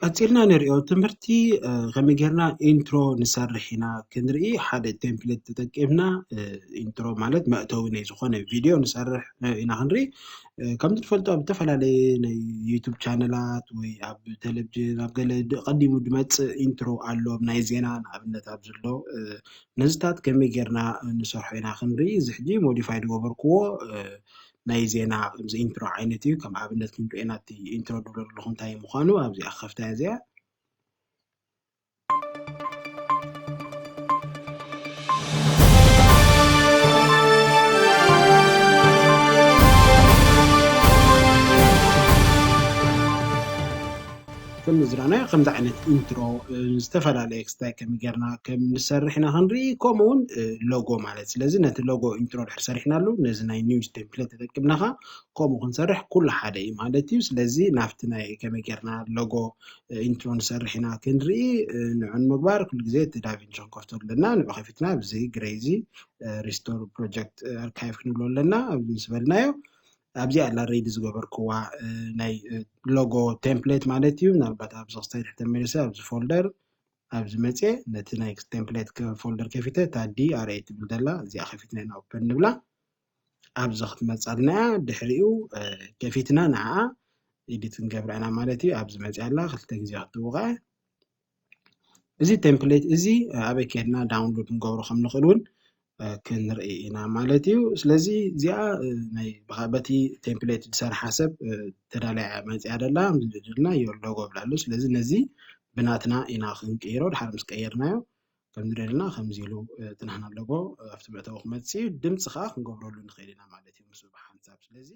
ቀፂልና ንሪኦ ትምህርቲ ከመይ ጌርና ኢንትሮ ንሰርሕ ኢና ክንርኢ። ሓደ ቴምፕሌት ተጠቂምና ኢንትሮ ማለት መእተዊ ናይ ዝኾነ ቪድዮ ንሰርሕ ኢና ክንርኢ። ከም ትፈልጦ ኣብ ዝተፈላለየ ናይ ዩቱብ ቻነላት ወይ ኣብ ቴሌቪዥን ኣብ ገለ ቀዲሙ ድመፅእ ኢንትሮ ኣሎ ናይ ዜና ንኣብነት ኣብ ዘሎ ነዚታት ከመይ ጌርና ንሰርሖ ኢና ክንርኢ። እዚ ሕጂ ሞዲፋይ ዝገበርክዎ ናይ ዜና ከምዚ ኢንትሮ ዓይነት እዩ። ከም ኣብነት ክንሪኦ ኢና እቲ ኢንትሮ ድብሎ ዘለኹ እንታይ ምዃኑ ኣብዚኣ ክኸፍታ እያ እዚኣ። ከም ዝረኣናዮ ከምዚ ዓይነት ኢንትሮ ዝተፈላለየ ክስታይ ከመይ ጌርና ከም ንሰርሕ ኢና ክንርኢ፣ ከምኡ እውን ሎጎ ማለት። ስለዚ ነቲ ሎጎ ኢንትሮ ድሕር ሰሪሕናሉ ነዚ ናይ ኒውስ ቴምፕሌት ተጠቂምናኻ ከምኡ ክንሰርሕ ኩሉ ሓደ እዩ ማለት እዩ። ስለዚ ናብቲ ናይ ከመይ ጌርና ሎጎ ኢንትሮ ንሰርሕ ኢና ክንርኢ። ንዑ ንምግባር ኩሉ ግዜ እቲ ዳቪንቺ ክንከፍቶ ኣለና። ንዑ ከፊትና ኣብዚ ግሬዚ ሪስቶር ፕሮጀክት ኣርካይቭ ክንብሎ ኣለና። ኣብዚ ምስ በልናዮ ኣብዚኣ ኣላ ሬዲ ዝገበርክዋ ናይ ሎጎ ቴምፕሌት ማለት እዩ። ምናልባት ኣብዚ ክስታይ ድሕር ተመሊሰ ኣብዚ ፎልደር ኣብዚ መፅየ ነቲ ናይ ቴምፕሌት ፎልደር ከፊተ እታ ዲ ኣር ኤ ትብል ዘላ እዚኣ ከፊትና ኢና ኦፐን ንብላ። ኣብዚ ክትመፃልና እያ። ድሕሪኡ ከፊትና ንዓኣ ኤዲት ክንገብራ ኢና ማለት እዩ። ኣብዚ መፅያ ኣላ ክልተ ግዜ ክትውቃ። እዚ ቴምፕሌት እዚ ኣበይ ከድና ዳውንሎድ ክንገብሮ ከም ንኽእል እውን ክንርኢ ኢና ማለት እዩ። ስለዚ እዚኣ ናይ በቲ ቴምፕሌት ዝሰርሓ ሰብ ተዳልያ መፅያ ደላ ዝደልና ሎጎ ብላ ኣሎ። ስለዚ ነዚ ብናትና ኢና ክንቅይሮ። ድሓር ምስ ቀየርናዮ ከም ዝደልና ከምዚ ኢሉ እቲ ናህና ሎጎ ኣብቲ መእተዊ ክመፅእ እዩ። ድምፂ ከዓ ክንገብረሉ ንኽእል ኢና ማለት እዩ ምስኡ ብሓንሳብ። ስለዚ